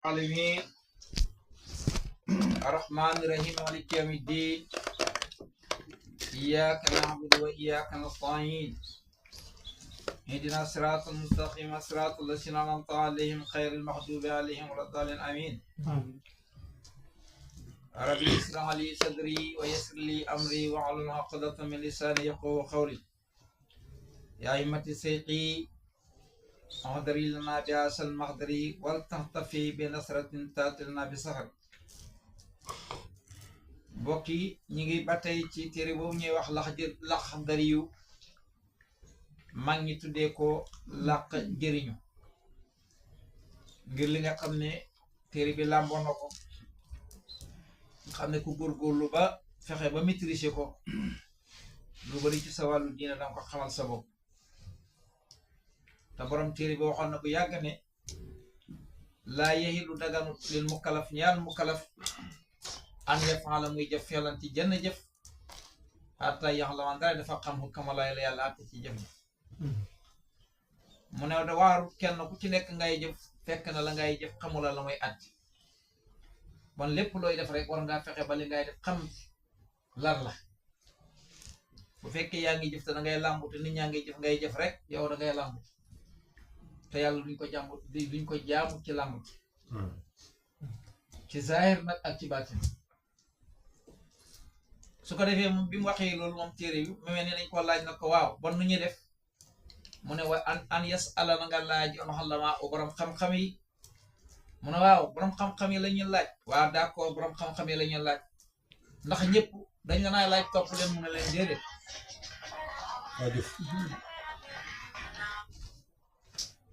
العالمين الرحمن الرحيم مالك يوم الدين إياك نعبد وإياك نستعين اهدنا الصراط المستقيم صراط الذين أنعمت عليهم غير المغضوب عليهم ولا الضالين آمين ربي اشرح لي صدري ويسر لي أمري واحلل عقدة من لساني يفقهوا قولي يا أئمة السيقي اهدري لنا بأس المقدري ولتهتفي بنصرة تأتي لنا بسحر bokki ñi ngi batay ci téré boobu ñuy wax Laxdari yu mag ñi tuddee ko làq jëriñu ngir li nga xam ne téere bi làmboo na ko xam ne ku góorgóorlu ba fexe ba maîtriser ko lu bari ci sa wàllu diine danga ko xamal sa bopp te borom téere bi waxoon na ko yàgg ne laa yexilu daganut lil mukallaf ñaal mukallaf an yafaala muy jëf feelan ci jenn jëf xataa yax la man dara dafa xam xukkamalaay la yàlla àtte ci jëf ji mu ne da waaru kenn ku ci nekk ngay jëf fekk na la ngay jëf xamula la muy àtte bon lépp looy def rek war ngaa fexe ba li ngay def xam lan la bu fekkee yaa ngi jëf te da ngay làmbu te nit ñaa ngi jëf ngay jëf rek yow da ngay làmbu te yàlla duñ ko jaamu ci làmbu ci zahir nag ak ci baatin su ko defee moom bi mu waxee loolu moom téere yu mu mel ni dañ ko laaj na ko waaw bon nu ñuy def mu ne wa an yas ala na nga laaj on xalama o borom xam-xam yi mu ne waaw borom xam-xam yi la ñuy laaj waaw d'accord borom xam-xam yi la ñuy laaj ndax ñëpp dañ la naa laaj topp leen mu ne leen déedéet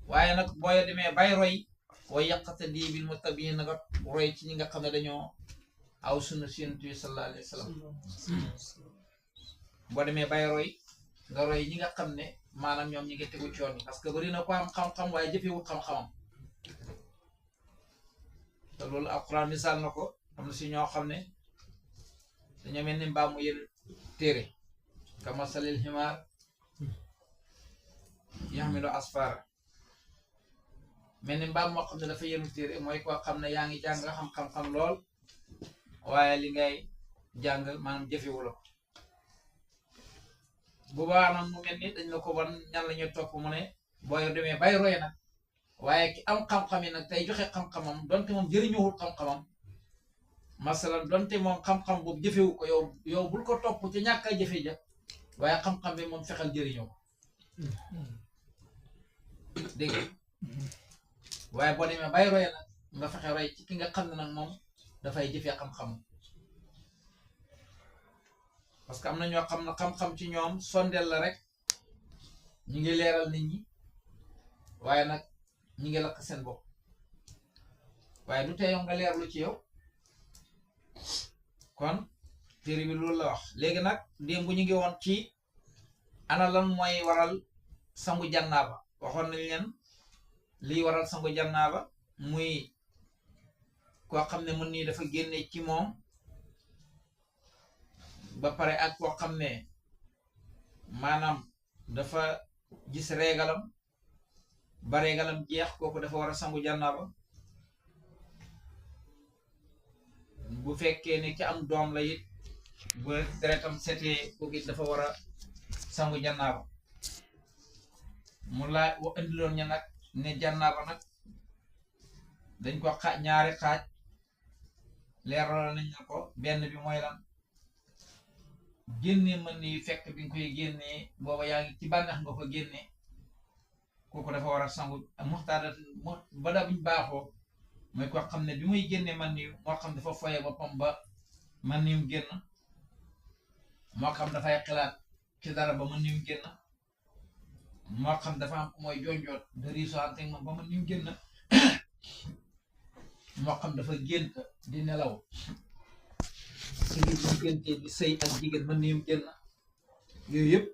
waaye nag booy demee bay roy way yàqate di bil muttabiin nga roy ci ñi nga xam ne dañoo aw sunna si Yonent bi sallallahu alayhi wa sallam boo demee bay roy nga roy ñi nga xam ne maanaam ñoom ñi ngi tegu ci yoon parce que bari na ko am xam-xam waaye jëfewul xam-xamam te loolu alquran misaal na ko am na si ñoo xam ne dañoo mel ni mbaam mu yël téere kama salil ximaar yaxmilu asfara mel ni mbaam moo xam ne dafa yënu téere mooy koo xam ne yaa ngi jàng xam-xam lool waaye li ngay jàng maanaam jëfewula ko bu baax nag mu mel ni dañ la ko wan ñan la ñuy topp mu ne booy demee bay roy nag waaye ki am xam-xam yi nag tey joxe xam-xamam donte moom jëriñuwul xam-xamam masalan donte moom xam-xam boobu jëfewu ko yow bul ko topp ci ñàkk a jëfe ja waaye xam-xam bi moom fexeel jëriñoo ko dégg waaye boo demee bay roy nag nga fexe roy ci ki nga xam ne nag moom dafay jëfee xam-xam parce que am na ñoo xam ne xam-xam ci ñoom sondeel la rek ñu ngi leeral nit ñi waaye nag ñu ngi lakk seen bopp waaye du tee yow nga leerlu ci yow kon téere bi loolu la wax léegi nag démb ñu ngi woon ci ana lan mooy waral sangu jannaaba waxoon nañ leen lii waral sangu jannaaba muy koo xam ne mën nii dafa génne ci moom ba pare ak koo xam ne maanaam dafa gis reegalam ba reegalam jeex kooku dafa war a sangu jannaaba bu fekkee ne ki am doom la it ba deretam setee kooku it dafa war a sangu jannaaba mu laa wa indiloon ña nag ne jannaaba nag dañ ko xaaj ñaari xaaj leeral nañ la ko benn bi mooy lan génne mën ni fekk bi nga koy génnee booba yaa ngi ci bànneex nga ko génnee kooku dafa war a sangu muxtaada ba da buñ baaxoo mooy ko xam ne bi muy génne man ni moo xam dafa foye boppam ba man ni mu génn moo xam dafay xalaat ci dara ba man ni mu génn moo xam dafa am mooy jonjoot de riisoante moom ba man ni mu génn moo xam dafa gént di nelaw ci biir bu géntee di sëy ak jigéen mën ni mu génn yooyu yëpp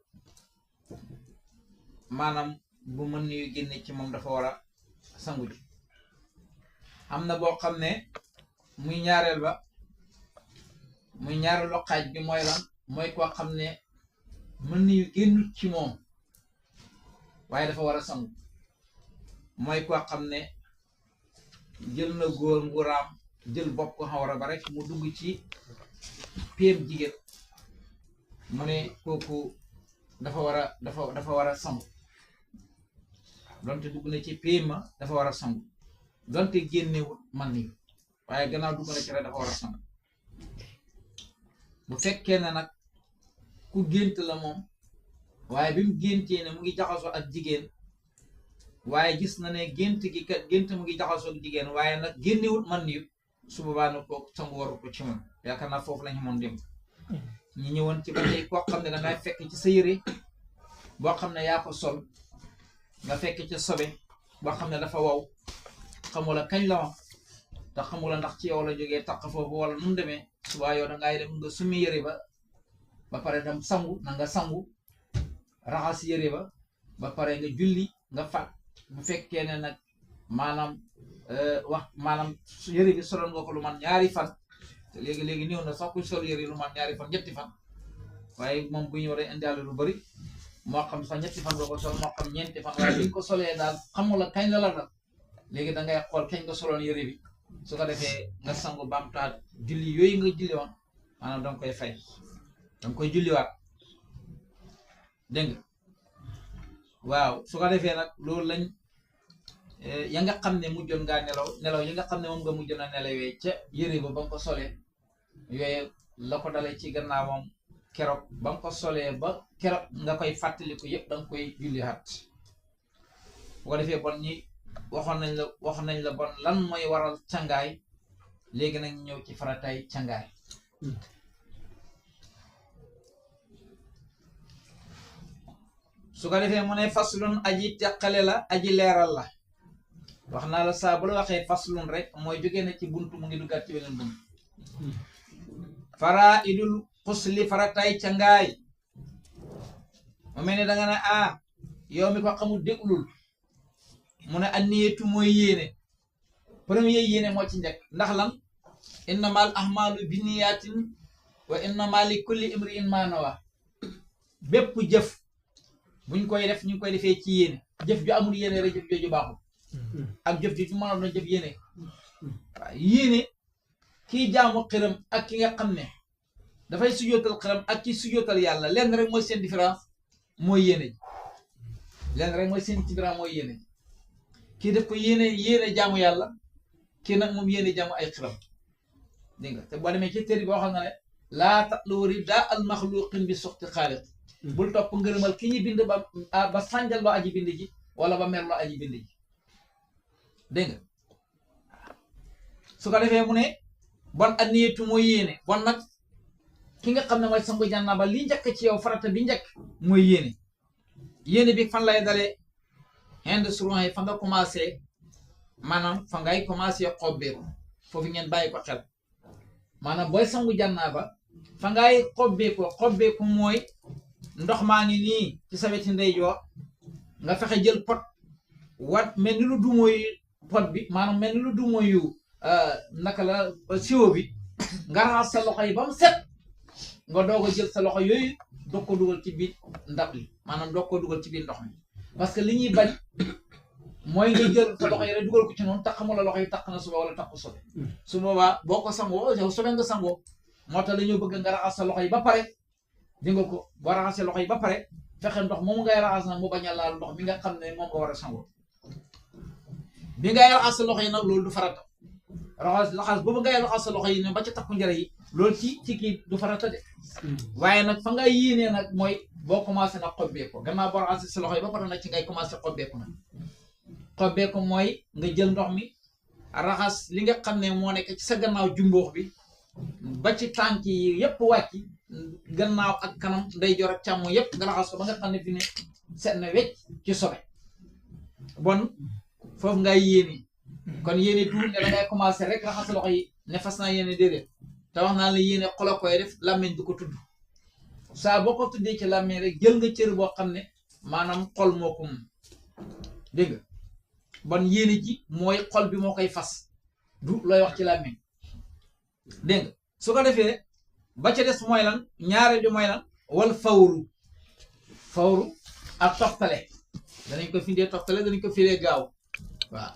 maanaam bu mën ni yu génne ci moom dafa war a sangu ji am na boo xam ne muy ñaareel ba muy ñaareelu xaaj bi mooy lan mooy koo xam ne mën ni yu génnut ci moom waaye dafa war a sangu mooy koo xam ne jël na góor nguraam jël bopp ko xawara ba rek mu dugg ci péem jigéen mu ne kooku dafa war a sangu donte dugg na ci péem ma dafa war a sangu donte génnewut man ni waaye gannaaw dugg na ci rek dafa war a sangu bu fekkee ne nag ku gént la moom waaye bi mu géntee ne mu ngi jaxasoo ak jigéen waaye gis na ne gént gi kat gént mu ngi jaxasoo ak jigéen waaye nag génnewut man ni su boobaa nag kooku sangu waru ko ci moom yaakaar naa foofu lañu moon dem ñi ñëwoon ci ba tey koo xam ne dangay fekk ci sa yére boo xam ne yaa ko sol nga fekk ci sobe boo xam ne dafa wow xamula kañ la wax te xamula ndax ci yow la jógee taq foofu wala nu mu demee subaa yow dangay dem nga sumi yére ba pare dem sangu na nga sangu raxas yére ba pare nga julli nga fat bu fekkee ne nag maanaam yére bi soloon nga ko lu man ñaari fan te léegi néew na sax ku sol yére lu man ñaari fan ñetti fan waaye moom bu ñëw day indiwaale lu bari moo xam sax ñetti fan nga ko sol moo xam ñeenti fan waaye bi ko solee daal xamula kañ la dal léegi da ngay xool kañ nga soloon yére bi su ko defee nga sangu baamtaat julli yooyu nga julli woon maanaam danga koy fay danga koy julliwaat dégg nga waaw su ko defee nag loolu lañ ya nga xam ne mujjoon ngaa nelaw yi nga xam ne moom nga mujjoon a nelawee ca yére ba nga ko solee yooyu la ko dalee ci gannaawam keroog ba nga ko solee ba keroog nga koy fàttaliku yëpp danga koy julliwaat bu ko defee bon ñi waxoon nañ la bon lan mooy waral cangaay léegi nag ñëw ci faratay cangaay su ko defee mu ne faslun aji teqale la aji leeral la wax naa la saa bu la waxee faslun rek mooy jógee na ci buntu mu ngi duggaat ci beneen buntu fara idul xusli faratay cangaay mu mel ne danga ne yow mi ko xamul déglul mu ne anniyatu mooy yéene premier yéene moo ci njëkk ndax lan innamal ahmalu binniyatin wa innama li kulli imri'in ma nawa bépp jëf buñ koy def ñu ngi koy defee ci yéene jëf ju amul yéene rek jëf jooju baaxul ak jëf ju mënoon na jëf yéene waaw yéene kii jaamu xiram ak ki nga xam ne dafay sujootal xiram ak ki sujootal yàlla lenn rek mooy seen différence mooy yéene ji lenn rek mooy seen différence mooy yéene ji kii def ko yéene jaamu yàlla kii nag moom yéene jaamu ay xiram dégg nga te boo demee ci téere boo xam ne laa tatlu ridaa al maxluqin bi suxti xaaliq bul topp ngërëmal ki ñu bind ba sànjal loo aji bind ji wala ba mer loo aji bind ji dégg nga su ko defee mu ne bon anniyatu mooy yéene bon nag ki nga xam ne mooy sangu jànnaaba li njëkk ci yow farata bi njëkk mooy yéene bi fan lay dalee inde suron yi fa nga commencé maanaam fa ngay commencé xobbeeku foofu ngeen bàyyi ko xel maanaam booy sangu jànnaaba fa ngay xobbeeku mooy ndox maa ngi nii ci sa weti ndeyjoor nga fexe jël pot wat mel ni lu du mooy pot bi maanaam mel ni lu du mooy naka la siwo bi nga raxas sa loxo yi ba mu set nga doog a jël sa loxo yooyu doog ko dugal ci biir ndab li maanaam doog ko dugal ci biir ndox mi parce que li ñuy bañ mooy nga jël sa loxo yi rek dugal ko ci noonu tax xamula loxo yi tax na suba wala tax ko sobe su boobaa boo ko sangoo yow sobe nga sangoo moo tax dañoo bëgg nga raxas sa loxo yi ba pare di nga ko boo raxasee loxo yi ba pare fexe ndox moomu ngay raxas nag mu bañ a laal ndox mi nga xam ne moom nga war a sangoo bi ngay raxas sa loxo yi nag loolu du farata raxas boobu ngay raxas sa loxo yi ne ba ca takku njëre yi loolu ci kii du farata de waaye nag fa ngay yéenee nag mooy boo commencé nag xobbee ko gannaaw boo raxasee sa loxo yi ba pare nag ci ngay commencé xobbee ko nag xobbee ko mooy nga jël ndox mi raxas li nga xam ne moo nekk ci sa gannaaw jumboox bi ba ci tànk yi yépp wàcc gannaaw ak kanam ndeyjoor ak càmmo yépp nga raxas ko ba nga xam ne fi ne set na wecc ci sobe bon foofu ngay yéene kon yéene tuur ne da ngay commencé rek raxas loxo yi ne fas naa yéene déedéet te wax naa la yéene xolo koy def làmmiñ du ko tudd saa boo ko tuddee ci làmmiñ rek jël nga cër boo xam ne maanaam xol moo ko moom dégg nga bon yéene ji mooy xol bi moo koy fas du looy wax ci làmmiñ dégg nga su ko defee ba ca des mooy lan ñaare bi mooy lan wal fawru ak toftale danañ ko findee toftale danañ ko firee gaaw waaw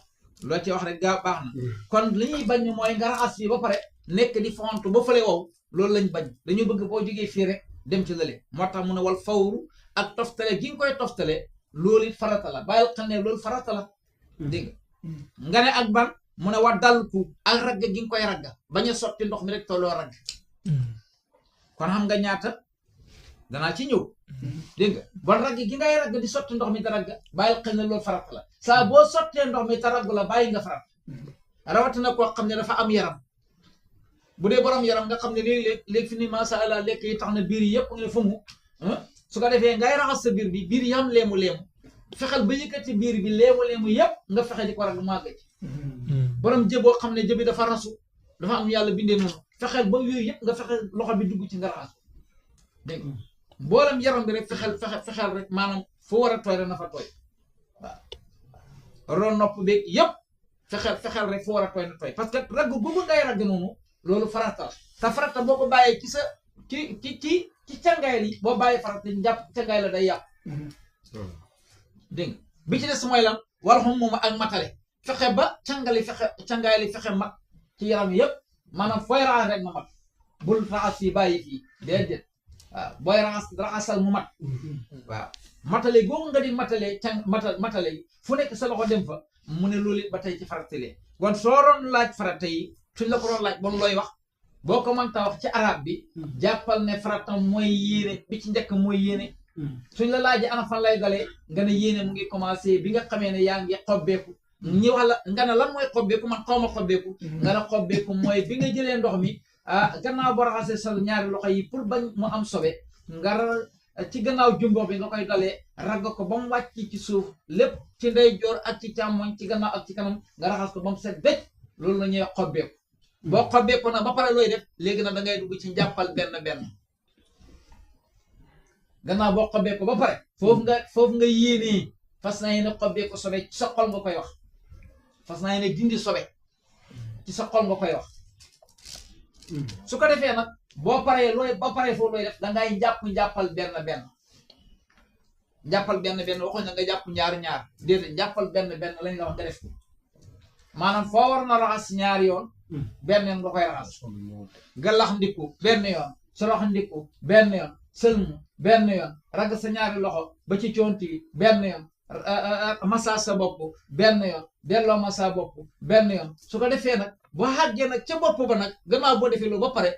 loo ci wax rek gaa baax na kon li ñuy bañ mooy nga raxas fii ba pare nekk di fontu ba fële wow loolu lañ bañ dañu bëgg boo jógee fii rek dem ci lële moo tax mu ne wal fawru ak toftale gi nga koy toftale loolu it farata la bàyyil xam ne loolu farata la dégg nga ne ak ban mu ne wa dalku ak ragga gi nga koy ragga bañ a sotti ndox mi rek tolloo ragg kon xam nga ñaata danaa ci ñëw dégg nga bon ragg gi ngay ragg di sotti ndox mi te ragga bàyyil xam ne loolu farata la saa boo sottee ndox mi te raggu la bàyyi nga farat rawatina koo xam ne dafa am yaram bu dee borom yaram nga xam ne léegi fi ni masha Allah lekk yi tax na biir yi yëpp nga fa mu su ko defee ngay raxas sa biir bi biir yi am leemu fexeel ba yëkkati biir bi leemu yëpp nga fexe di ko rag màgg ci borom jë boo xam ne jë bi dafa rasu dafa am yàlla bindee noonu fexeel ba yooyu yëpp nga fexe loxo bi dugg ci nga raxas dégg nga mboolem yaram bi rek fexeel rek maanaam fu war a tooy rek na fa tooy waaw ron nopp beeg yëpp fexeel rek fu war a tooy na tooy parce que ragg boobu ngay ragg noonu loolu farata la te farata boo ko bàyyee ci sa ci càngaayal yi boo bàyyee farata njàpp càngaay la day yàqu dégg nga bi ci des mooy lan wala xam moom ak matale fexe ba càngaayal yi fexe mat ci yaram yëpp maanaam fooy raxas rek ma mat bul raxas fii bàyyi fii déedéet waaw booy raxasal mu mat waaw matale googu nga di matale fu nekk sa loxo dem fa mu ne loolu it ba tey ci farata lee kon soo doon laaj farata yi suñ la ko doon laaj bon looy wax boo ko mënta wax ci arab bi jàppal ne farata mooy yéene bi ci njëkk mooy yéene suñ la laajee ana fan lay dalee nga ne yéene mu ngi commencé bi nga xamee ne yaa ngi xobbeeku ñi wax la nga ne lan mooy xobbeeku man xaw ma xobbeeku nga ne xobbeeku mooy bi nga jëlee ndox mi gannaaw boo raxasee sa ñaari loxo yi pour bañ mu am sobe nga ci gannaaw jumbo bi nga koy dalee ragg ko ba mu wàcc ci suuf lépp ci ndeyjoor ak ci càmmoñ ci gannaaw ak ci kanam nga raxas ko ba mu set bëcc loolu la ñuy xobbeeku boo xobbeeku nag ba pare looy def léegi nag da ngay dugg ci njàppal benn gannaaw boo xobbeeku ba pare foofu nga yéenee fas naa yéene xobbeeku sobe ci sa xol nga koy wax fas naa yéene dindi sobe ci sa xol nga koy wax su ko defee nag boo paree ba paree foofu looy def dangay njàppal benn njàppal benn waxuñ na nga jàpp ñaar déedéet njàppal benn lañ la wax nga def ko maanaam foo war na raxas ñaari yoon benn yoon nga koy raxas galax ndiku benn yoon sorox ndiku benn yoon sëlmu benn yoon ragg sa ñaari loxo ba ci coonti benn yoon massa sa bopp benn yoon delloo massa bopp benn yoon su ko defee nag boo xàggee nag ca bopp ba nag gannaaw boo defee loolu ba pare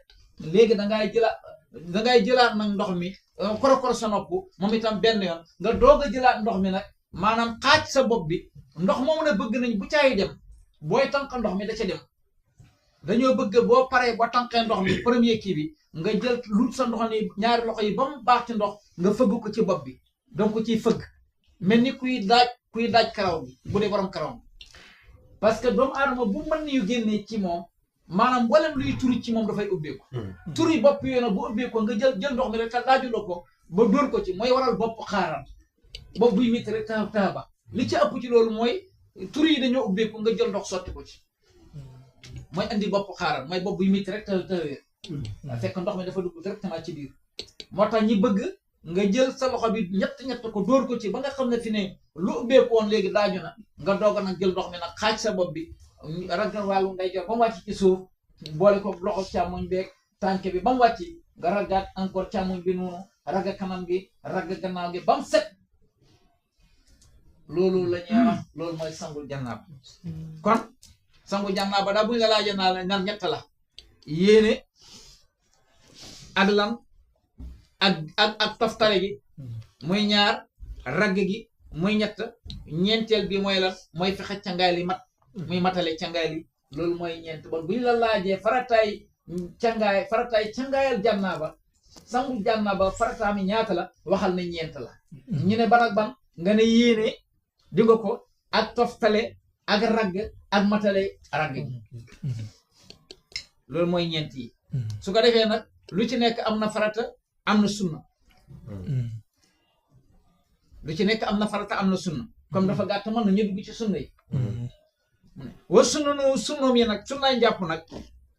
léegi dangay jëlaat nag ndox mi korokor sa nopp moom itam benn yoon nga doog a jëlaat ndox mi nag maanaam xaaj sa bopp bi ndox moomu ne bëgg nañ bu caayi dem booy tànk ndox mi da ca dem dañoo bëgg boo paree ba tànkee ndox mi premier kii bi nga jël lu sa ndox ni ñaari loxo yi ba mu baax ci ndox nga fëgg ko ci bopp bi donc ciy fëgg mel ni kuy daaj karaw bi bu dee borom karaw bi parce que doomu aadama bu mën yu génnee ci moom maanaam mboolem luy turi ci moom dafay ubbeeku turi bopp yooyu nag bu ubbeeku nga jël ndox mi rek te daajuloo ko ba dóor ko ci mooy waral bopp xaaral bopp buy métti rek taaba li ci ëpp ci loolu mooy turi yi dañoo ubbeeku nga jël ndox sotti ko ci mooy andi bopp xaaral mooy bopp buy métti rek tawee fekk ndox mi dafa dugg directement ci biir moo tax ñi bëgg nga jël sa loxo bi ñett ko dóor ko ci ba nga xam ne fi ne lu ubbeeku woon léegi daaju na nga doog a nag jël ndox mi nag xaaj sa bopp bi raggal wàllu ndeyjoor ba mu wàcc ci suuf boole ko loxo càmmoñ beeg tànk bi ba mu wàcc nga raggaat encore càmmoñ bi noonu ragga kanam gi ragga gannaaw gi ba mu set loolu la ñuy wax loolu mooy sangul jannaab kon sangu jannaaba daa buñ la laajee naa la nan ñett la yéene ak lan ak toftale gi muy ñaar ragg gi muy ñett ñeenteel bi mooy lan mooy fexe cangaay li mat muy matale cangaay li loolu mooy ñeent bon buñ la laajee farataay cangaayal jannaaba sangu jannaaba farataami ñaata la waxal ne ñeent la ñu ne ban ak ban nga ne yéene di nga ko ak toftale ak ragg ak matale ragg gi loolu mooy ñeent yi su ko defee nag lu ci nekk am na farata am na sunna lu ci nekk am na farata am na sunna comme dafa gàtt mën na ñu dugg ci sunna yi wa sunnoom yi nag sunnaay njàpp nag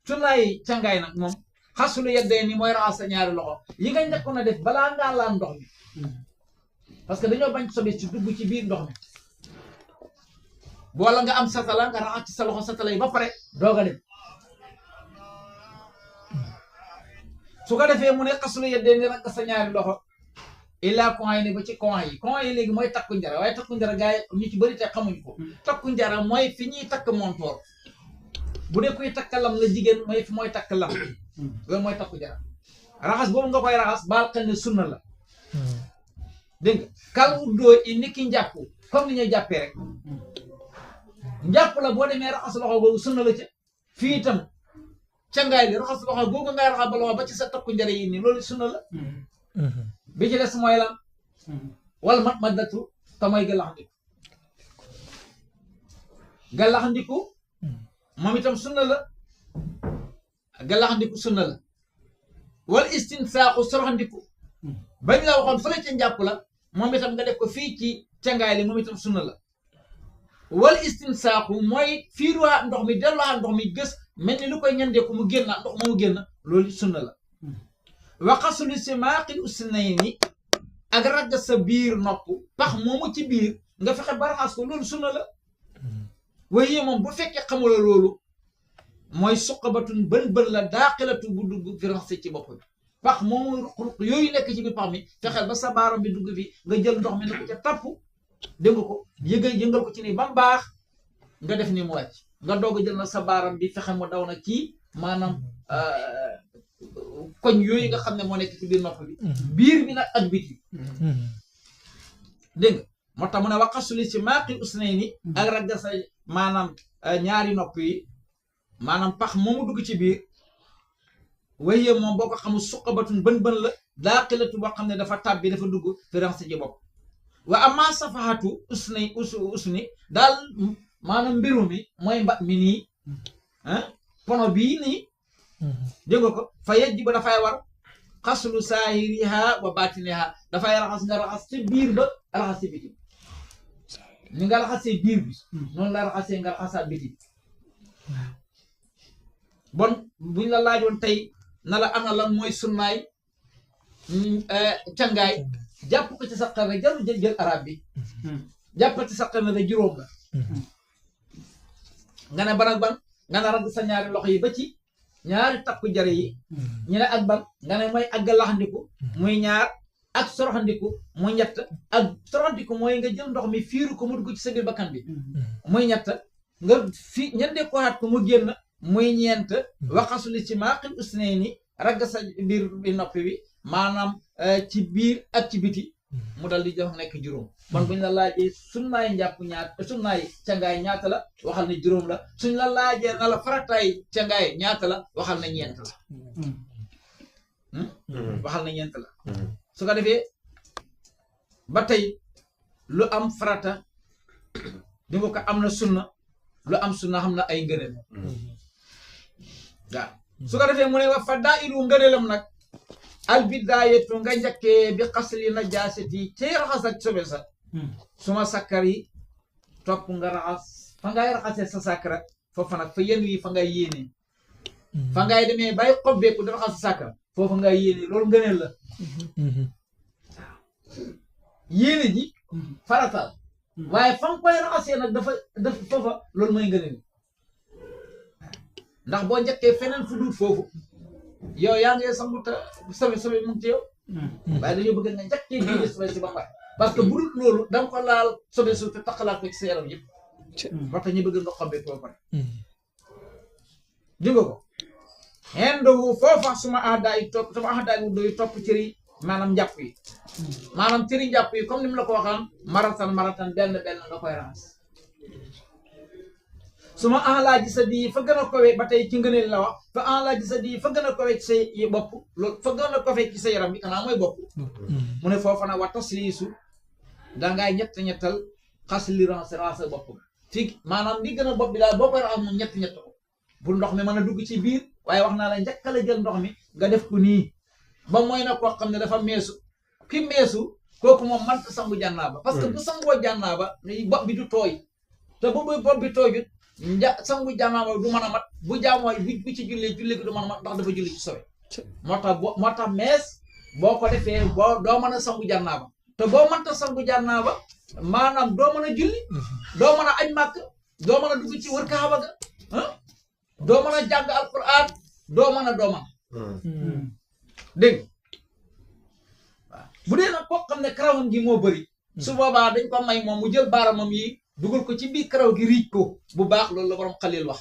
sunnaay cangaay nag moom xasulu yeddee ni mooy raxas sa ñaari loxo yi nga njëkkoon a def balaa ngaa laal ndox mi parce que dañoo bañ sobe ci dugg ci biir ndox mi wala nga am satala nga raxas ci sa loxo satala yi ba pare doog a dem su ko defee mu ne xasulu yeddee ni rek sa ñaari loxo illaa coin yi ne ba ci coin yi léegi mooy takku njara waaye takku njara gars yi ñu ci bëri te xamuñ ko takku njara mooy fi ñuy takk montoor bu dee kuy takk lam la jigéen mooy fi mooy takk lam loolu mooy takku njara raxas boobu nga koy raxas baal xel ne sunna la dégg nga kal uddoo i ni ki njàpp comme ni ñuy jàppee rek njàpp la boo demee raxas loxo boobu sunna la ca fii itam cangaay li raxas loxo googu ngay raxas ba loxo ba ci sa takku njara yi nii loolu sunna la bi ci des mooy lan wala ma datu te mooy gàllaxndiku moom itam sunna la gàllaxndiku sunna la wala istinsaaxu soroxndiku bañ la waxoon fële ca njàpp la moom itam nga def ko fii ci cangaay li moom itam sunna la wala istinsaaxu mooy fiiruwaa ndox mi delluwaa ndox mi gës mel ni lu koy ñandeeku mu génn ndox moomu génn loolu sunna la waxasulu si maaqil usnayni ak ragg sa biir nopp pax moomu ci biir nga fexe ba raxas ko loolu sunna la waaye moom bu fekkee xamula loolu mooy suqabatun bën la daaqilatu bu dugg fi raxas ci bopp bi pax moomu ruq yooyu nekk ci biir pax mi fexeel ba sa baaram bi dugg fi nga jël ndox mi ne ko ca tapp dégg ko yëngal ko ci nii ba mu baax nga def ni mu wàcc nga doog a jël na sa baaram bi fexe mu daw na ci maanaam koñ yooyu nga xam ne moo nekk ci biir nopp bi biir bi nag ak biti dégg nga moo tax mu ne waqasuli ci maaqil usnayni ak ragga sa maanaam ñaari nopp yi maanaam pax moomu dugg ci biir waye moom boo ko xamul suqabatun bën la daaqilatu boo xam ne dafa tàbbi dafa dugg fi rax si ji bopp wa amma safaxatu usni daal maanaam mbiru mi mooy mba mi nii pono bii nii dégg nga ko fa yejji ba dafay war xaslu saahiriha wa baatiniha dafay raxas nga raxas ci biir ba raxas ci biti ni nga raxasee biir bi noonu la raxasee nga raxasaat biti bon buñ la laajoon tey na la ana lan mooy sunnaay cangaay jàpp ko ci sa xel rek jarul jël arab bi jàpp ci sa xel ne rek juróom la nga ne ban ak ban nga ne ragg sa ñaari loxo yi ba ci ñaari takku jare yi ñu ne ak ban nga ne mooy ak galaxndiku muy ñaar ak soroxandiku muy ñett ak soroxandiku mooy nga jël ndox mi fiiru ko mu dugg ci sa biir bakkan bi muy ñett nga fi ñendee ko xaat ko mu génn muy ñeent waxasuli ci maaqil usnayni ragg sa biir bi noppi bi maanaam ci biir ak ci biti mu dal di jox nekk juróom man buñ la laajee sunnaay njàpp ñaata sunnaay cangaay ñaata la waxal ne juróom la suñ la laajee na la farataay cangaay ñaata la waxal na ñeent la waxal na ñeent la su ko defee ba tey lu am farata di nga ko am na sunna lu am sunna xam na ay ngëneel waaw su ko defee mu ne wa fadaa'ilu ngëneelam nag albidaayatu nga njëkkee bi xasli najaasati ci raxas ak sobe sa suma sakkar yi topp nga raxas fa ngay raxasee sa sakkara foofa nag fa yen wi fa ngay yéene fa ngay demee bay xobbeeku di raxas sa sakkara foofa ngay yéene loolu ngëneel la yéene ji faratal waaye fa nga koy raxasee nag dafa foofa loolu mooy ngëneel ndax boo njëkkee feneen fu dul foofu yow yaa ngi sangu te sobe mu ngi ci yow waaye dañoo bëgg nga njëkkee génne sobe si ba pare parce que bu dul loolu da nga ko laal sobe su te taxalaat ko ci sa yaram yëpp ba tax ñu bëgg nga xobbee ko ba pare dégg nga ko xendowu foofa suma ahdaay topp suma ahdaay wu doy topp cëri maanaam njàpp yi maanaam cëri njàpp yi comme ni mu la ko waxaan maratan benn nga koy raxas suma enlaaji sa di fa gën a kowe ba tey ci ngëneel la wax fa enlaaji sa di fa gën a kowe ci say bopp loolu fa gën a kowe ci sa yaram bi xanaa mooy bopp mu ne foofa nag wa tasliisu dangaay ñettal xas li raxas bopp fii maanaam li gën a bopp bi daal boo koy raxas moom ñett ko pour ndox mi mën a dugg ci biir waaye wax naa la njëkkal a jël ndox mi nga def ko nii ba mooy na koo xam ne dafa meesu ki meesu kooku moom mënta sangu jànnaaba parce que bu sangoo jànnaaba bopp bi du tooy te bu bopp bi tooyut sangu jànnaaba du mën a mat bu jaamoo bu ci julli gi du mën a mat ndax dafa julli ci sobe moo tax mees boo ko defee doo mën a sangu jànnaaba te boo mënta sangu jànnaaba maanaam doo mën a julli doo mën a aj màkk doo mën a dugg ci wër kaaba ga doo mën a jàng alquran doo mën dégg waaw bu dee nag koo xam ne karawam gi moo bëri su boobaa dañ ko may moom mu jël baaramam yi dugal ko ci biir karaw gi riij ko bu baax loolu la borom xalil wax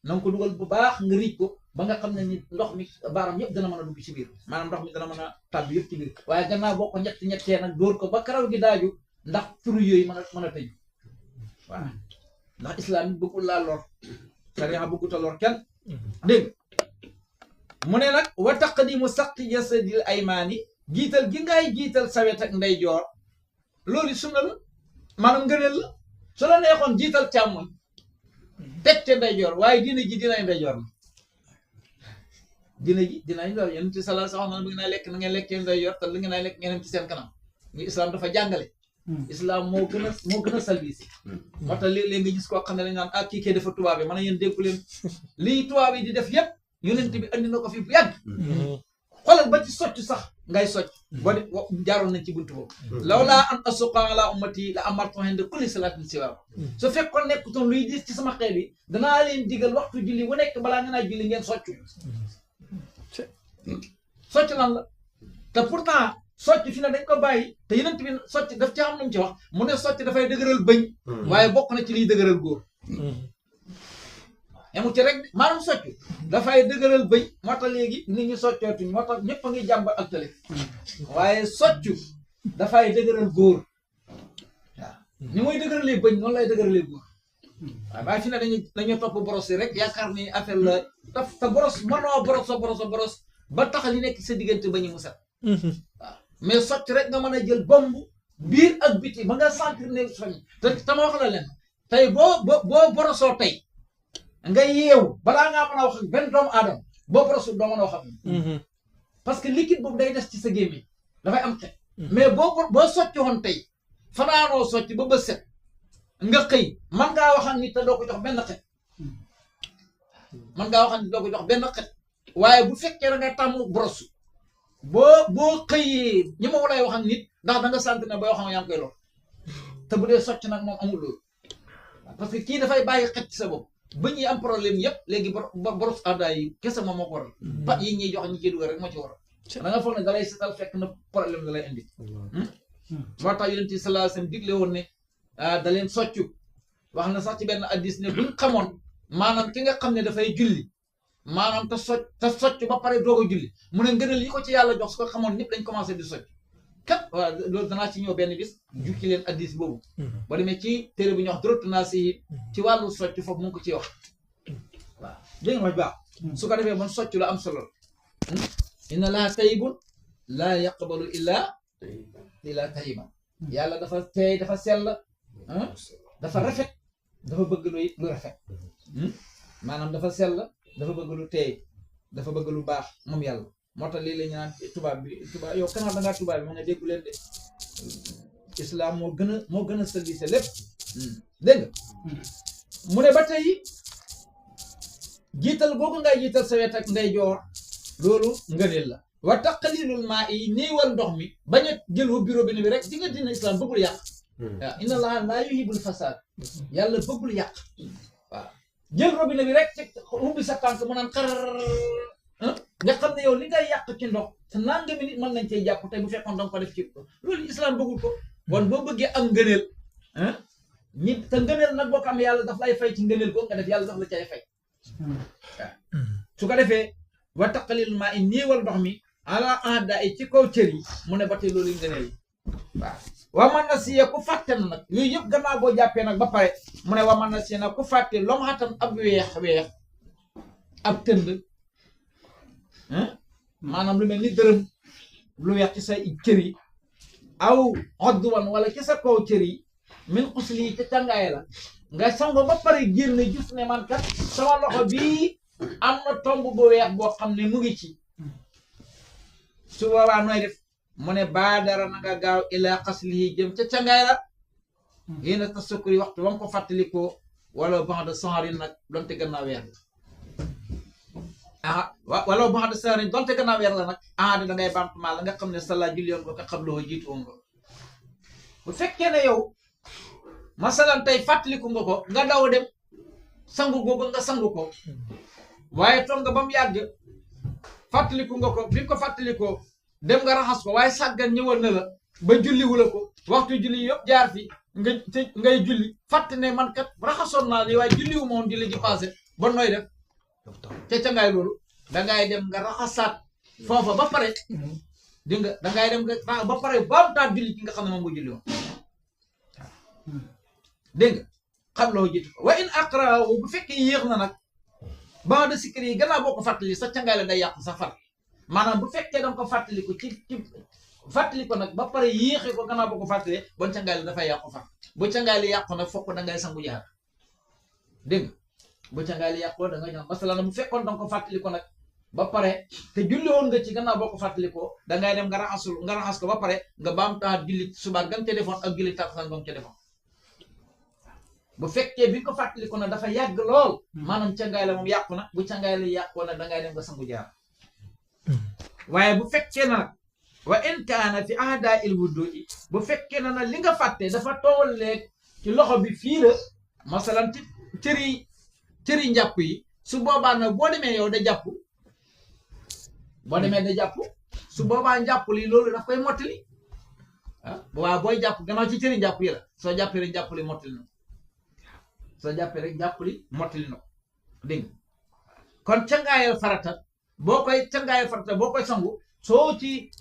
na nga ko dugal bu baax nga riij ko ba nga xam ne ni ndox mi baaram yëpp dana mën a dugg ci biir maanaam ndox mi dana mën a tàbbi yëpp ci biir waaye gannaaw boo ko ñettee nag dóor ko ba karaw gi daaju ndax turu yooyu mën a tëj waaw ndax islam yi bëggul laa lor sariya bëggut a lor kenn dégg mu ne nag wa taqdimu saqti jasadil aymaani jiital gi ngay jiital sawet ak ndeyjoor loolu sunna la maanaam ngëneel la su la neexoon jiital càmmoñ teg te ndeyjoor waaye diina ji dinañ ndeyjoor la diina ji dinañ ndeyjoor yonent bi sallallahu alayhi wa sallam bu ngeen lekk na ngeen lekkee ndeyjoor te lu ngeen lekk ngeen ci seen kanam ngi islam dafa jàngale islam moo gën a salvisi moo tax léeg-léeg nga gis koo xam ne dañ naan kii kee dafa tubaab yi man a yéen déggu leen lii tubaab yi di def yépp yonent bi andi na ko fi bu yàgg xoolal ba ci socc sax ngay socc boo de jaaroon nañ ci buntu boobu lawlaa an asuqa ala ummati la amartu inda kulli salatin siwa su fekkoon nekkutoon luy dis ci sama xeet bi danaa leen digal waxtu julli bu nekk balaa nga naa julli ngeen socc socc lan la te pourtant socc fi ne dañ ko bàyyi te yonent bi socc daf ci am lu mu ci wax mu ne socc dafay dëgëral bëñ waaye bokk na ci liy dëgëral góor amu ci rek maanaam socc dafay dëgëral bëñ moo tax léegi nit ñi soccootuñ moo tax ñëpp a ngi jàmb ak tali waaye socc dafay dëgëral góor waaw ni muy dëgëralee bëñ noonu lay dëgëralee góor waaye fi ne dañu topp boros yi rek yaakaar ni affaire la te boros mënoo boros ba tax li nekk sa diggante ba ñu mu set waaw mais socc rek nga mën a jël bomb biir ak biti ba nga sentir ne soñ te tama wax la leen tey boo borosoo tey nga yeewu balaa ngaa mën a wax ak benn doomu aadama boo borosul doo mën a wax ak parce que liquide boobu day des ci sa gémmiñ dafay am xet mais boo soccoon tey fanaanoo socc ba bët set nga xëy man ngaa wax ak nit te doo ko jox benn xet waaye bu fekkee da nga tàmm brosse boo xëyee ñi ma lay wax ak nit ndax da nga sant ne booy wax ak yaa ngi koy lor te bu dee socc nag moom amul loolu parce que kii dafay bàyyi xet ci sa bopp ba ñuy am problème yëpp léegi boros àddaa yi kese moom moo ko waral ba yi ñuy jox ñi ciy dugal rek moo ci waral da nga foog ne da lay setal fekk na problème da lay indi moo tax yonent bi sallallahu alayhi wasallam digle woon ne da leen soccu wax na sax ci benn hadiis ne buñ xamoon maanaam ki nga xam ne dafay julli maanaam te socc ba pare doog a julli mu ne ngëneel yi ko ci yàlla jox su ko xamoon ñëpp dañ commencé di socc kat waaw loolu danaa ci ñëw benn bis jukki leen hadiis boobu ba demee ci téere bu ñuy wax Durratun Naasihiin ci wàllu socc foofu mu ngi ko ciy wax waaw dégg nga wax baax su ko defee man socc la am solo inna Allaaha tayyibun laa yaqbalu illaa tayyiban yàlla dafa teey dafa sell dafa rafet dafa bëgg lu rafet maanaam dafa sell dafa bëgg lu teey dafa bëgg lu baax moom yàlla moo tax lii la ñu naan tubaab yow kanaa da ngaa tubaab bi ma nga déggu leen de islam moo gën a service lépp dégg nga mu ne ba tey jiital googu ngay jiital sa wet ak ndeyjoor loolu ngëneel la wa taqlilul maa yi néewal ndox mi bañ a jël wu bureau bi rek di nga dina islam bëggul yàq waaw inna Allaaha laa yuhibbul fasaad yàlla bëggul yàq waaw jël robinet bi rek ci ubbi sa tànk mu naan xar nga xam ne yow li ngay yàq ci ndox te nangami nit mën nañ cee jàpp tey bu fekkoon danga ko def ci loolu islam bëggul ko bon boo bëggee am ngëneel te ngëneel nag boo ko am yàlla daf lay fay ci ngëneel ko nga def yàlla daf la cay fay waaw su ko defee wa taqlil maa i néewal ndox mi ala ada yi ci kaw cër yi mu ne ba tey loolu ngëneel waaw waa man na siye ku fàtte na nag yooyu yëpp gannaaw boo jàppee nag ba pare mu ne waa man na siye nag ku fàtte lom xatan ab weex ab tënd maanaam lu mel ni dërëm lu weex ci sa cër yi aw odduwan wala ci sa kaw cër yi min xusli ca càngaay la nga sango ba pare génn gis ne man kat sama loxo bii am na tomb bu weex boo xam ne mu ngi ci su boobaa nooy def mu ne baadara na nga gaaw ilaa xaslihi jëm ca càngaay la yéena ta sukkuri waxtu ba nga ko fàttalikoo wala ban de sanrin nag donte gannaaw weer wala ban de sanrin donte gannaaw weer la nag da ngay bamtumaa la nga xam ne sala julliyoon ko nga xam loo jiitu woon nga bu fekkee ne yow masalan tey fàttaliku nga ko nga daw dem sangu googu nga sangu ko waaye toog nga ba mu yàgg fàttaliku nga ko bi nga ko fàttalikoo dem nga raxas ko waaye sàggan ñëwal na la ba julliwu la ko waxtu julli yëpp jaar fi ngay julli fàtte ne man kat raxasoon naa lii waaye julliwu ma woon julli ji passé ba nooy def ca cangaay loolu dangay dem nga raxasaat foofa ba pare dégg nga dangay dem nga ba pare baamtaat julli ki nga xam ne moom nga julli woon dégg nga xam loo jiitu ko wa in aqra'ahu bu fekkee yéex na nag ba de sikri yi gannaaw boo ko fàttali sa cangaay la day yàqu sa far maanaam bu fekkee danga ko fàttali ko ci fàttali ko nag ba pare yéexee ko gannaaw boo ko fàttalee bon cangaay la dafay yàqu far bu cangaay li yàqu nag fokk dangay sangu jaar dégg nga bu cangaay li yàqoo dangay ñaan masalan bu fekkoon danga ko fàttali ko nag ba pare te julli woon nga ci gannaaw boo ko fàttali ko dangay dem nga raxas ko ba pare nga baam taat julli suba gam ca defoon ak julli takkusaan gam ca defoon bu fekkee bi nga ko fàttali ko nag dafa yàgg lool maanaam cangaay la moom yàqu na bu cangaay la yàqoo nag dangay dem nga sangu jaar waaye bu fekkee na nag wa in kaana fi ahda il wudu'i bu fekkee na nag li nga fàtte dafa tolleeg ci loxo bi fii la masalan ci cëri njàpp yi su boobaa nag boo demee yow da jàpp boo demee da jàpp su boobaa njàpp li loolu daf koy mottali ah waaw booy jàpp gannaaw ci cëri njàpp yi la soo jàppee rek jàpp li mottali na soo jàppee rek jàpp li mottali na dégg nga kon cangaayal farata boo koy sangu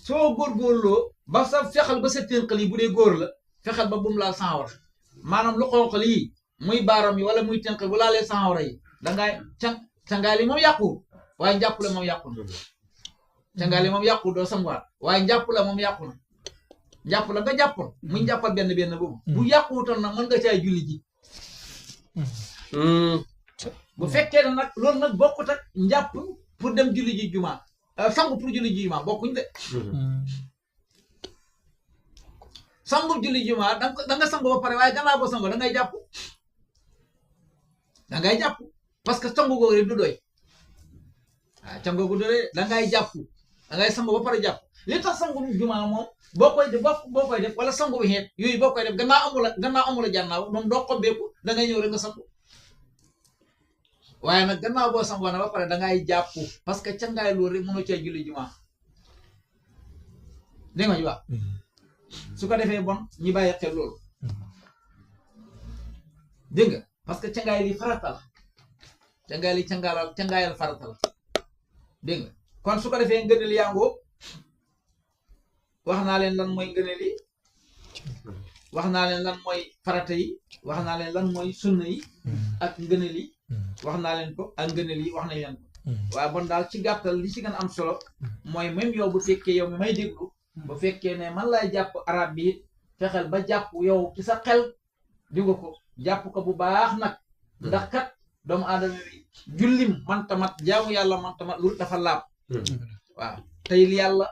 soo góorgóorloo ba sa fexal ba sa tënkal yi bu dee góor la fexal ba bum laal sanwar maanaam lu xonq lii muy baaram yi wala muy tënkal bu laalee sanwara yi dangay cangaay li moom yàqu waaye njàpp la moom yàqu na cangaay li moom yàqu doo sanguwaat waaye njàpp la moom yàqu na njàpp la nga jàppoon muy njàppal benn boobu bu yàquutoon nag mën nga caay julli ji bu fekkee ne nag loolu nag bokkut ak njàpp pour dem julli ji jumaa sangu pour julli ji jumaa bokkuñ de sangu julli jumaa da nga sangu ba pare waaye gannaaw boo sangu da ngay jàpp parce que sangu googu rek du doy waaw sangu googu du doy da ngay jàpp da ngay sangu ba pare jàpp li tax sangu jumaa moom boo koy def wala sangu bi xeet yooyu boo koy def gannaaw amula jànnaaw moom doo xobbeeku da ngay ñëw rek nga sangu waaye nag gannaaw boo sangoo na ba pare dangay jàpp parce que cangaay loolu rek mënoo cee julli jumaa dégg nga ñu wax su ko defee bon ñi bàyyi xel loolu dégg nga parce que cangaay li farata la cangaay li cangaayal farata la dégg nga kon su ko defee ngëneel yàngoo wax naa leen lan mooy ngëneel yi wax naa leen lan mooy farata yi wax naa leen lan mooy sunna yi ak ngëneel yi wax naa leen ko ak ngëneel yi wax nañ leen ko waaye bon daal ci gàttal li ci gën a am solo mooy même yow bu fekkee yow mi may déglu bu fekkee ne man lay jàpp arab bi fexeel ba jàpp yow ci sa xel di nga ko jàpp ko bu baax nag ndax kat doomu aadama bi jullim mantamat jaamu yàlla mantamat lu dafa laab waaw tey yàlla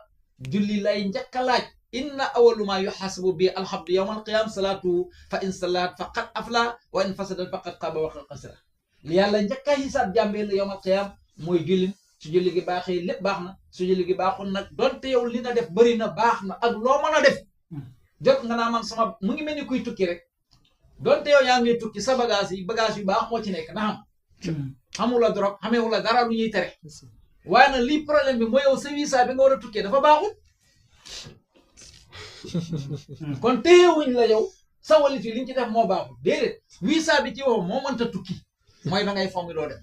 julli lay njëkk a laaj inna awalu ma yuhasabu bi alhamdu yawmal qiyam salaatu fa in salaat faqad afla wa in fasadat faqad xaba wa xasira li yàlla njëkk a xisaab jàmbee la yawmal qiyam mooy jullin su julli gi baaxee lépp baax na su julli gi baaxul nag donte yow li nga def bëri na baax na ak loo mën a def jot nga naa man sama mu ngi mel ni kuy tukki rek donte yow yaa ngi tukki sa bagage yu baax moo ci nekk na xam xamula drogue xamewula dara lu ñuy tere waaye nag lii problème bi mooy yow sa visa bi nga war a tukkee dafa baaxul kon téyewuñ la yow sa walit yi li ñu ci def moo baaxul déedéet visa bi ci wow moo mënta tukki mooy da ngay fomm doo dem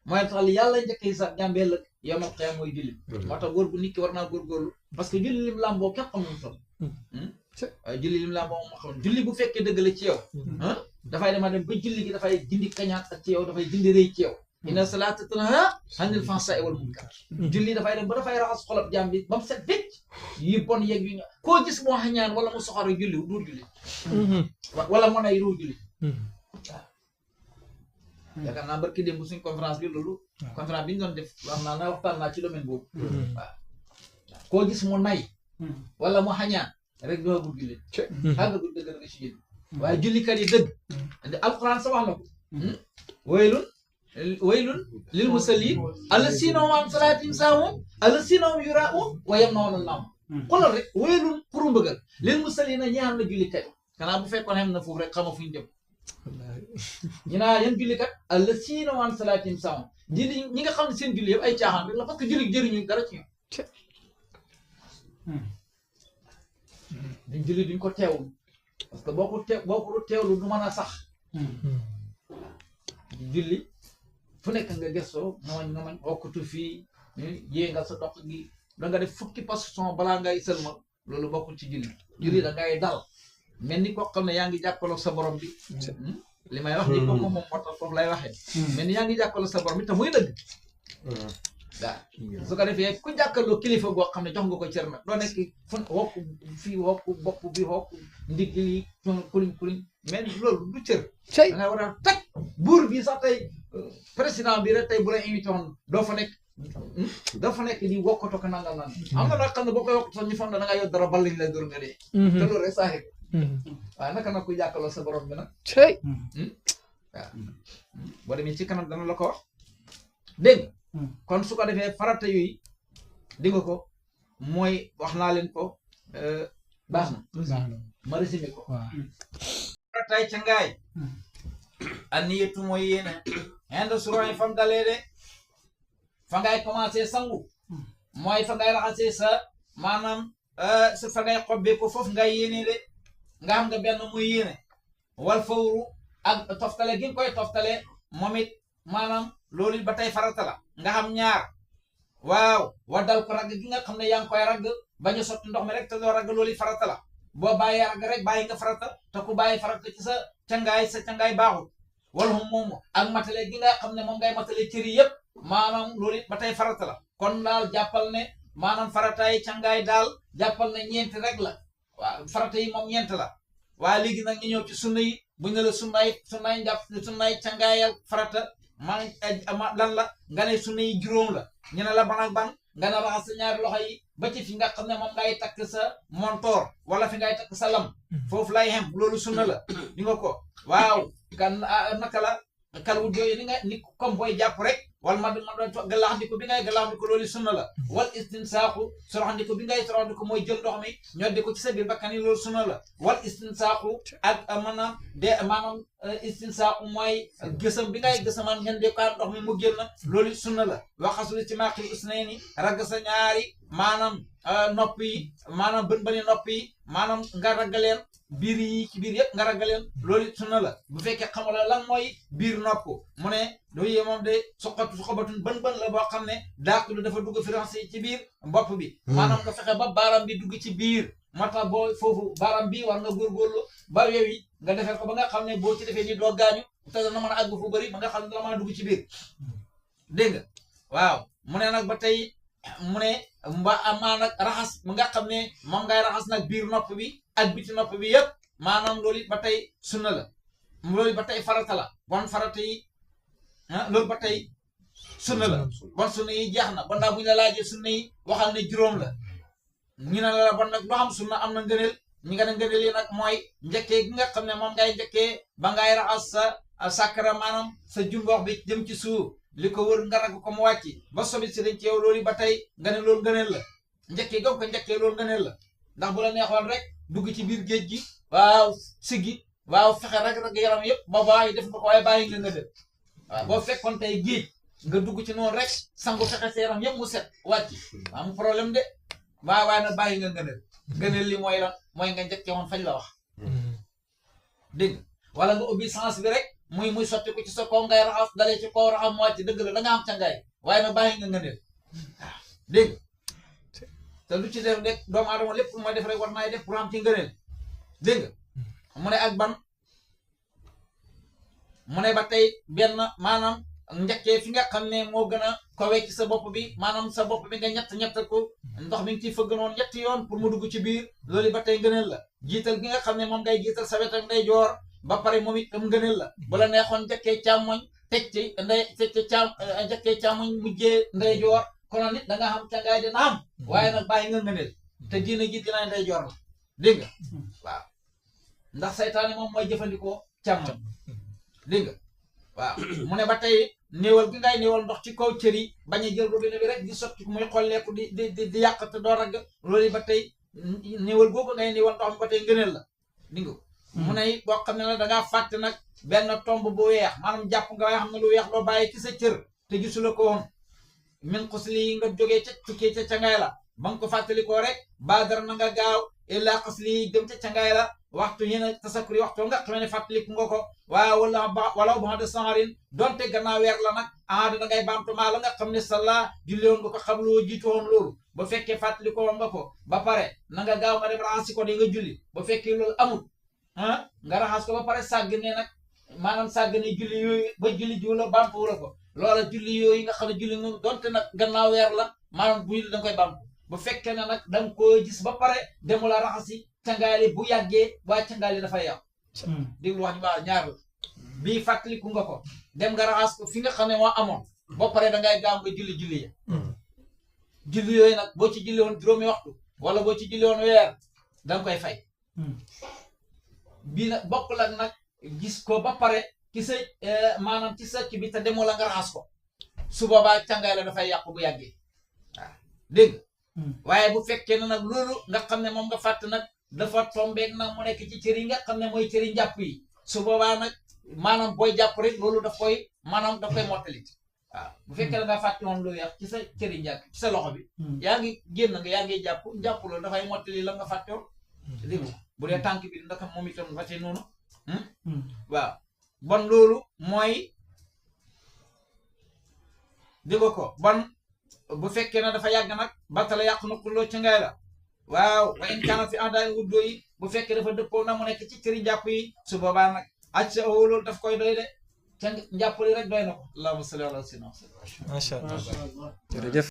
mooy tax li yàlla njëkk yi sax jàmbee la yawmal qiyaam mooy julli moo tax góor bu nit ki war naa góorgóorlu parce que julli lim làmboo kenn xam nu toll waaye julli lim làmboo moo xam julli bu fekkee dëgg la ci yow dafay dem ba julli gi dafay dindi kañaan ak ci yow dafay dindi rëy ci yow inna salaata tanhaa anil fahshaa'i wal munkar julli dafay dem ba dafay raxas xolab jaam bi ba mu set wecc yi bon yeeg yu koo gis moo xañaan wala mu soxore julli duur julli wala mu nay duur julli waaw yaakaar naa barki démb suñ conférence bi loolu conférence bi ñu doon def wax naa na waxtaan naa ci domaine boobu waaw koo gis mu nay wala mu xañaan rek doo gul julli xàggagul dëgg nga ci julli waaye jullikat yi dëgg alquran sa wax na ko waylun lil musallin allazina hum an salaatihim saahuun allazina hum yuraa'uun wa yamna'uuna al-maa'uun xoolal rek waylun pour mbëggal lil musallin ñaan na jullikat yi xanaa bu fekkoon xem na foofu rek xama fu ñu jëm ñu naa yan jullikat allasiina hum an salaatihim saahun julli ñi nga xam ne seen julli yëpp ay caaxaan rek la parce que julli jëriñu dara ci ñoom duñ julli duñ ko teewul parce que boo ko teewlu du mën a sax julli fu nekk nga gëstoo nga mañ wokkatu fii yéengal sa dox gi da nga def fukki position balaa ngay sëlma loolu bokkul ci julli da ngay dal mel ni koo xam ne yaa ngi jàkkaarloo sa borom bi li may wax ni ko moom moo tax foofu lay waxee mel ni yaa ngi jàkkaarloo sa borom bi te muy dëgg waaw su ko defee ku jàkkaarloo kilifa goo xam ne jox nga ko cër nag doo nekk fu wokku fii wokku bopp bi wokku ndigg yi kuliñ mais loolu du cër da ngay war a teg buur bi sax tey président bi rek tey bu la invité woon doo fa nekk di wokkato ko nangal nan am na nag xam ne boo koy wokk sax ñu foog ne da ngaa yor dara bal lañ lay dóor nga dee te loolu rek saaxi waaye naka nag ku jàkkaarloo sa borom bi nag waaw boo demee ci kanam dana la ko wax dégg kon su ko defee farata yooyu di nga ko mooy wax naa leen ko baax na ma résumé ko faratay ca ngaay anniyatu mooy yéene inde suroy fam dalee de fa ngay commencé sangu mooy fa ngay raxasee sa maanaam fa ngay xobbee ko foofu ngay yéene de nga xam nga benn muy yéene wal fawru ak toftale gi nga koy toftale moom it maanaam loolu ba tey farata la nga xam ñaar waaw waddal ko ragg gi nga xam ne yaa ngi koy ragg bañ a sotti ndox mi rek te doo ragg loolu farata la boo bàyyee ragg rek bàyyi nga farata te ku bàyyi farata ci sa cangaay baaxul wala moom ak matale gi nga xam ne moom ngay matale cëri yëpp maanaam loolu it ba tey farata la kon daal jàppal ne maanaam farataay cangaay daal jàppal ne ñeenti rek la waaw farata yi moom ñeent la waaye léegi nag ñu ñëw ci sunna yi bu ñu la sunnaay cangaayal farata lan la nga ne sunna yi juróom la ñu ne la ban ak ban nga ne raxas sa ñaari loxo yi ba ci fi nga xam ne moom ngay takk sa montoor wala fi ngay takk sa lam foofu lay xem loolu sunna la di nga ko waaw kan naka la kal wu jooyu ni comme booy jàpp rek wala ma galaxndiko bi ngay galaxndiko loolu sunna la wal istinsaaxu soroxandiko bi ngay soroxandiko mooy jël ndox mi ñoddi ko ci sa biir bakkan yi loolu sunna la wal istinsaaxu ak maanaam istinsaaxu mooy gësam bi ngay gësamaan ñande ko ndox mi mu génn loolu sunna la waxasuli ci maqil usnayni ragg sa ñaari maanaam nopp yi maanaam bën nopp yi maanaam nga raggaleen biir yi ci biir yëpp nga raggaleen loolu sunna la bu fekkee xamula lan mooy biir nopp mu ne dooyu moom de suqabatun bën la boo xam ne daakulu dafa dugg financé ci biir bopp bi maanaam nga fexe ba baaram bi dugg ci biir moo tax boo foofu baaram bi war nga góorgóorlu ba wew yi nga defee ko ba nga xam ne boo ci defee ni doo gaañu te dana mën a àgg fu bëri ba nga xam ne dana mën a dugg ci biir dégg nga waaw mu ne nag ba tey mu ne amaa nag raxas mu nga xam ne moom ngay raxas nag biir nopp bi ak biti nopp bi yëpp maanaam loolu it ba tey sunna la loolu ba tey farata la bon farata yi loolu ba tey sunna la bon sunna yi jeex na bon daal bu ñu la laajee sunna yi waxal ne juróom la ñu ne la bon nag loo xam sunna am na ngëneel ñi nga ne ngëneel yi nag mooy njëkkee gi nga xam ne moom ngay njëkkee ba ngay raxas sa sàkkara maanaam sa jumboox bi jëm ci suuf li ko wër nga ragg ko mu wàcc ba sobit si dañ ci yow loolu ba tey nga ne loolu ngëneel la njëkkee gam ko njëkkee loolu ngëneel la ndax bu la neexoon rek dugg ci biir géej gi waaw siggi waaw fexe rek yaram yëpp ba bàyyi def nga ko waaye bàyyi nga def waaw boo fekkoon tey géej nga dugg ci noonu rek sangu fexe sa yaram yëpp mu set wàcc am problème de waaye nag bàyyi nga ngëneel li mooy lan mooy nga njëkkee woon fañ la wax dégg wala nga ubbi sens bi rek muy sotti ko ci sa kaw ngay raxas dalee ci kaw raxas mu wàcc dëgg la da nga am cangaay waaye nag bàyyi nga ngëneel waaw dégg te lu ci def rek doomu aadama lépp lu may def rek war naay def pour am ci ngëneel dégg nga mu ne ak ban mu ne ba tey benn maanaam njëkkee fi nga xam ne moo gën a kawe ci sa bopp bi maanaam sa bopp bi nga ñett ko ndox mi ngi ciy fëgg noonu ñetti yoon pour mu dugg ci biir loolu ba tey ngëneel la jiital gi nga xam ne moom ngay jiital sa wet ak nday joor ba pare moom it am ngëneel la bu la neexoon njëkkee càmmoñ teg ci njëkkee càmmoñ mujjee nday joor konoon nit da nga xam cangaay dina am waaye nag bàyyi nga ngëneel te diina ji dina nday joor la dégg nga waaw ndax saytaane moom mooy jëfandikoo càmmoñ dégg nga waaw mu ne ba tey néewal gi ngay néewal ndox ci kaw cër yi bañ a jël robinet bi rek di sotti muy xolleeku di yàq te doo ragg loolu ba tey néewal googu ngay néewal ndox mi ba tey ngëneel la dégg nga mu ne it boo xam ne la da ngaa fàtte nag benn tomb bu weex maanaam jàpp nga waaye xam ne lu weex loo bàyyi ci sa cër te gisula ko woon min xusli yi nga jógee ca tukkee ca cangaay la ba nga ko fàttalikoo rek baadara na nga gaaw illaa xusli yi dem ca cangaay la waxtu yi na tasakuri waxtu nga xamee ne fàttaliku nga ko waaw wala ba de sanrin donte gannaaw weer la nag da ngay baamtu maa la nga xam ne salla julli woon nga ko xam loo jiitu woon loolu ba fekkee fàttalikoo woon nga ko ba pare na nga gaaw nga dem raxasi ko di nga julli ba fekkee loolu amul nga raxas ko ba pare sàgg ne nag maanaam sàgg ne julli yooyu ba julli jiwla baamtu wala ko loola julli yooyu nga xam ne julli noonu donte nag gannaaw weer la maanaam bu da nga koy baamtu bu fekkee ne nag da nga koo gis ba pare demula raxasi cangaali bu yàggee waa cangaali dafay yàqu déglu wax ñu baax ñaar la bii fàttaliku nga ko dem nga raxas ko fi nga xam ne moo amoon ba pare da ngay gaaw nga julli ya julli yooyu nag boo ci julli woon juróomi waxtu wala boo ci julli woon weer da nga koy fay bii nag bokk la nag gis ko ba pare ci sa maanaam ci sa ci bi te demoo la nga raxas ko su boobaa cangaay la dafay yàqu bu yàggee waaw dégg waaye bu fekkee ne nag loolu nga xam ne moom nga fàtt nag dafa tombeeg nag mu nekk ci cër yi nga xam ne mooy cëri njàpp yi su boobaa nag maanaam booy jàpp rek loolu daf koy maanaam daf koy mottali waaw bu fekkee ne nga fàtte woon lu weex ci sa cëri njàpp ci sa loxo bi yaa ngi génn nga yaa ngi jàpp loolu dafay mottali la nga fàtte woon dégg nga bu dee tànk bi ndaka moom itam ba tey noonu waaw bon loolu mooy dégg ko bon bu fekkee ne dafa yàgg nag batala yàq na kuloo ci ngay la waaw wa in kaana fi a'daa'i wuddoo yi bu fekkee dafa dëppoo na mu nekk ci cëri njàpp yi su boobaa nag aj sa loolu daf koy doy de ca njàpp li rek doy na ko allahumma salli ala sayyidina macha allah jërëjëf